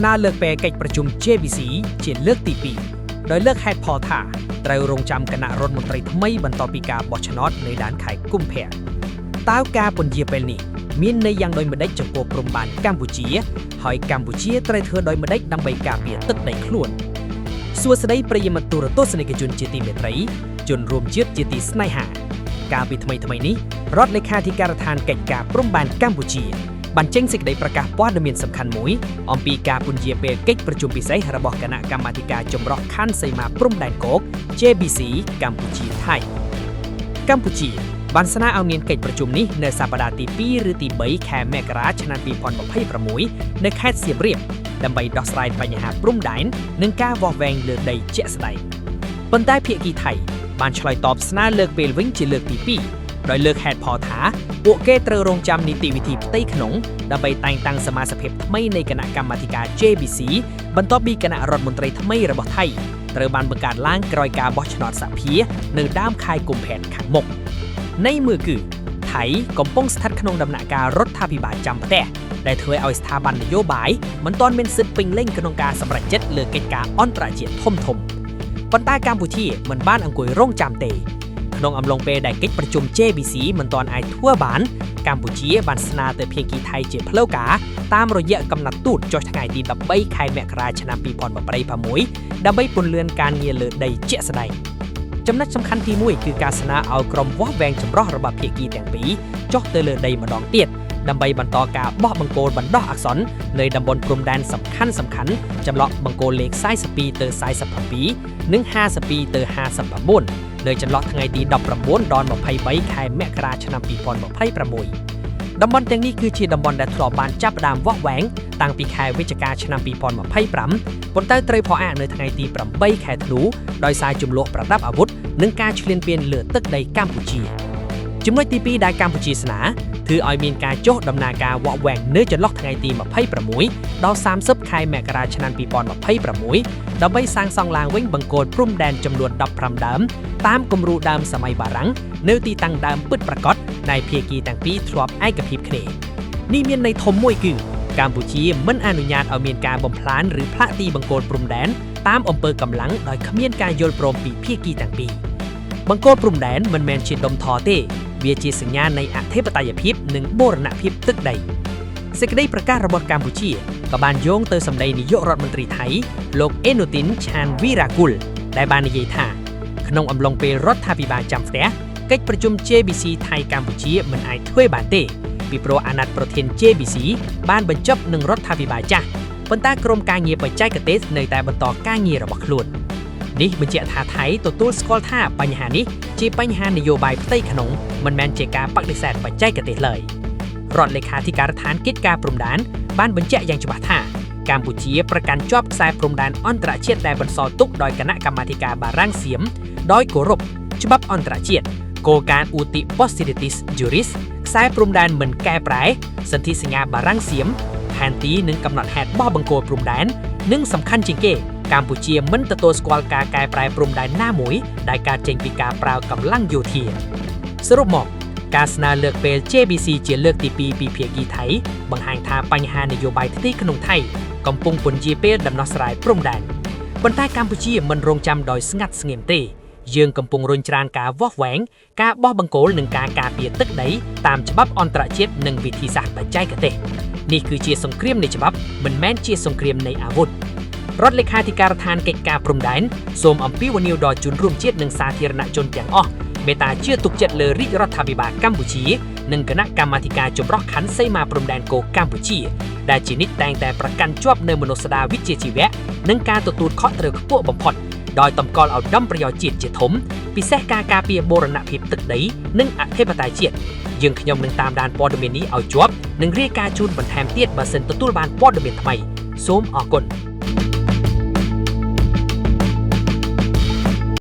ស្នើលើកពេលកិច្ចប្រជុំ JBC ជាលើកទី2ដោយលើកហេតុផលថាត្រូវរងចាំគណៈរដ្ឋមន្ត្រីថ្មីបន្ទាប់ពីការបោះឆ្នោតនៅដើមខែកុម្ភៈតើការពន្យាពេលនេះមានន័យយ៉ាងដូចម្តេចចំពោះព្រំដែនកម្ពុជា ហើយកម្ពុជាត្រូវធ្វើដូចម្តេចដើម្បីការពារទឹកដីខ្លួនសួស្តីប្រិយមិត្តទូរទស្សនិកជនជាទីមេត្រីជនរួមជាតិជាទីស្នេហា កាលពីថ្មីៗនេះរដ្ឋលេខាធិការដ្ឋានកិច្ចការព្រំដែនកម្ពុជាបានចេញសេចក្តីប្រកាសព័ត៌មានសំខាន់មួយអំពីការពន្យាពេលកិច្ចប្រជុំពិសេសរបស់គណៈកម្មាធិការចម្រុះខណ្ឌសីមាព្រំដែនគោក JBC កម្ពុជាថៃកម្ពុជាបានស្នើឲ្យមានកិច្ចប្រជុំនេះនៅសប្តាហ៍ទី2ឬទី3ខែមករាឆ្នាំ2026នៅខេត្តសៀមរាបដើម្បីដោះស្រាយបញ្ហាព្រំដែននិងការវាស់វែងលើដីជាក់ស្ដែងប៉ុន្តែភាគីថៃបានឆ្លើយតបស្នើលើកពេលវិញជាលើកទី2ដោយលើកហេតុផលថាពួកគេត្រូវរងចាំនីតិវិធីផ្ទៃក្នុងដើម្បីតែងតាំងសមាជិកថ្មីនៃគណៈកម្មាធិការ JBC បន្ទាប់ពីគណៈរដ្ឋមន្ត្រីថ្មីរបស់ថៃត្រូវបានបង្កើតឡើងក្រោយការបោះឆ្នោតសភានៅដើមខែកុម្ភៈខាងមុខនៃមើលគឺថៃកំពុងស្ថិតក្នុងដំណាក់កាលរដ្ឋាភិបាលចាំផ្ទះដែលធ្វើឲ្យស្ថាប័ននយោបាយមិនទាន់មានសិទ្ធិពេញលេញក្នុងការសម្រេចចិត្តលើកិច្ចការអន្តរជាតិធំៗប៉ុន្តែកម្ពុជាមិនបានអង្គុយរងចាំទេ ក្នុងអំឡុងពេលដែលកិច្ចប្រជុំ JBC មិនទាន់អាចធ្វើបាន កម្ពុជាបានស្នើទៅភាគីថៃជាផ្លូវការតាមរយៈកំណត់ទូតចុះថ្ងៃទី13ខែមករាឆ្នាំ2026ដើម្បីពន្លឿនការងារលើដីជាក់ស្ដែងចំណុចសំខាន់ទី1គឺការស្នើឲ្យក្រុមវាស់វែងចម្រោះរបស់ភាគីទាំងពីរចុះទៅលើដីម្ដងទៀតដើម្បីបន្តការបោះបង្គោលបណ្ដោះអាសន្ននៅតំបន់ព្រំដែនសំខាន់សំខាន់ចន្លោះបង្គោលលេខ42ទៅ47និង52ទៅ59នៅចន្លោះថ្ងៃទី19ដល់23ខែមករាឆ្នាំ2026តំបន់ទាំងនេះគឺជាតំបន់ដែលធ្លាប់បានចាប់ផ្ដើមវាស់វែងតាំងពីខែវិច្ឆិកាឆ្នាំ2025ប៉ុន្តែត្រូវផ្អាកនៅថ្ងៃទី8ខែធ្នូដោយសារជម្លោះប្រដាប់អាវុធនិងការឈ្លានពានលើទឹកដីកម្ពុជា ចំណុចទី2ដែលកម្ពុជាស្នើធ្វើឲ្យមានការចុះដំណើរការវាស់វែងនៅចន្លោះថ្ងៃទី26ដល់30ខែមករាឆ្នាំ2026ដើម្បីសាងសង់ឡើងវិញបង្គោលព្រំដែនចំនួន15ដើមតាមគំរូដើមសម័យបារាំងនៅទីតាំងដើមពិតប្រាកដដែលភាគីទាំងពីរធ្លាប់ឯកភាពគ្នានេះមានន័យធំមួយគឺកម្ពុជាមិនអនុញ្ញាតឲ្យមានការបំផ្លាញឬផ្លាស់ទីបង្គោលព្រំដែនតាមអំពើកម្លាំងដោយគ្មានការយល់ព្រមពីភាគីទាំងពីរបង្គោលព្រំដែនមិនមែនជាដុំថ្មទេ វាជាសញ្ញានៃអធិបតេយ្យភាពនិងបូរណភាពទឹកដីសេចក្តីប្រកាសរបស់កម្ពុជាក៏បានយោងទៅសម្ដីនាយករដ្ឋមន្ត្រីថៃលោកអេនូទីនឆានវីរ៉ាគុលដែលបាននិយាយថាក្នុងអំឡុងពេលរដ្ឋាភិបាលចាំផ្ទះកិច្ចប្រជុំ JBC ថៃកម្ពុជាមិនអាចធ្វើបានទេពីព្រោះអាណត្តិប្រធាន JBC បានបញ្ចប់នឹងរដ្ឋាភិបាលចាស់ប៉ុន្តែក្រុមការងារបច្ចេកទេសនៅតែបន្តការងាររបស់ខ្លួននេះបញ្ជាក់ថាថៃទទួលស្គាល់ថាបញ្ហានេះជាបញ្ហានយោបាយផ្ទៃក្នុងមិនមែនជាការបដិសេធបច្ចេកទេសឡើយរដ្ឋលេខាធិការដ្ឋានកិច្ចការព្រំដែនបានបញ្ជាក់យ៉ាងច្បាស់ថាកម្ពុជាប្រកាន់ជាប់ខ្សែព្រំដែនអន្តរជាតិដែលបន្សល់ទុកដោយគណៈកម្មាធិការបារាំងសៀមដោយគោរពច្បាប់អន្តរជាតិគោលការណ៍ Uti Possidetis Juris ខ្សែព្រំដែនមិនកែប្រែសន្ធិសញ្ញាបារាំងសៀមផែនទីនិងកំណត់ហេតុបោះបង្គោលព្រំដែននិងសំខាន់ជាងគេកម្ពុជាមិនទទួលស្គាល់ការកែប្រែព្រំដែនណាមួយដែលកើតចេញពីការប្រើកម្លាំងយោធាសរុបមកការស្នើលើកពេល JBC ជាលើកទី2ពីភាគីថៃបង្ហាញថាបញ្ហានយោបាយផ្ទៃក្នុងថៃកំពុងពន្យាពេលដំណោះស្រាយព្រំដែនប៉ុន្តែកម្ពុជាមិនរងចាំដោយស្ងាត់ស្ងៀមទេយើងកំពុងរុញច្រានការវាស់វែងការបោះបង្គោលនិងការការពារទឹកដីតាមច្បាប់អន្តរជាតិនិងវិធីសាស្ត្របច្ចេកទេសនេះគឺជាសង្គ្រាមនៃច្បាប់មិនមែនជាសង្គ្រាមនៃអាវុធរដ្ឋលេខាធិការដ្ឋានកិច្ចការព្រំដែនសូមអំពាវនាវដល់ជនរួមជាតិនិងសាធារណជនទាំងអស់មេត្តាជឿទុកចិត្តលើរាជរដ្ឋាភិបាលកម្ពុជានិងគណៈកម្មាធិការចម្រុះខណ្ឌសីមាព្រំដែនគោកកម្ពុជាដែលជានិច្ចតែងតែប្រកាន់ជាប់នូវមនុស្សដាវិជ្ជាជីវៈនិងការទទួលខុសត្រូវខ្ពស់បំផុតដោយតម្កល់ឧត្តមប្រយោជន៍ជាតិជាធំពិសេសការការពារបូរណភាពទឹកដីនិងអធិបតេយ្យជាតិយើងខ្ញុំនឹងតាមដានព័ត៌មាននេះឲ្យជាប់និងរាយការណ៍ជូនបន្ថែមទៀតបើសិនទទួលបានព័ត៌មានថ្មីសូមអរគុណ។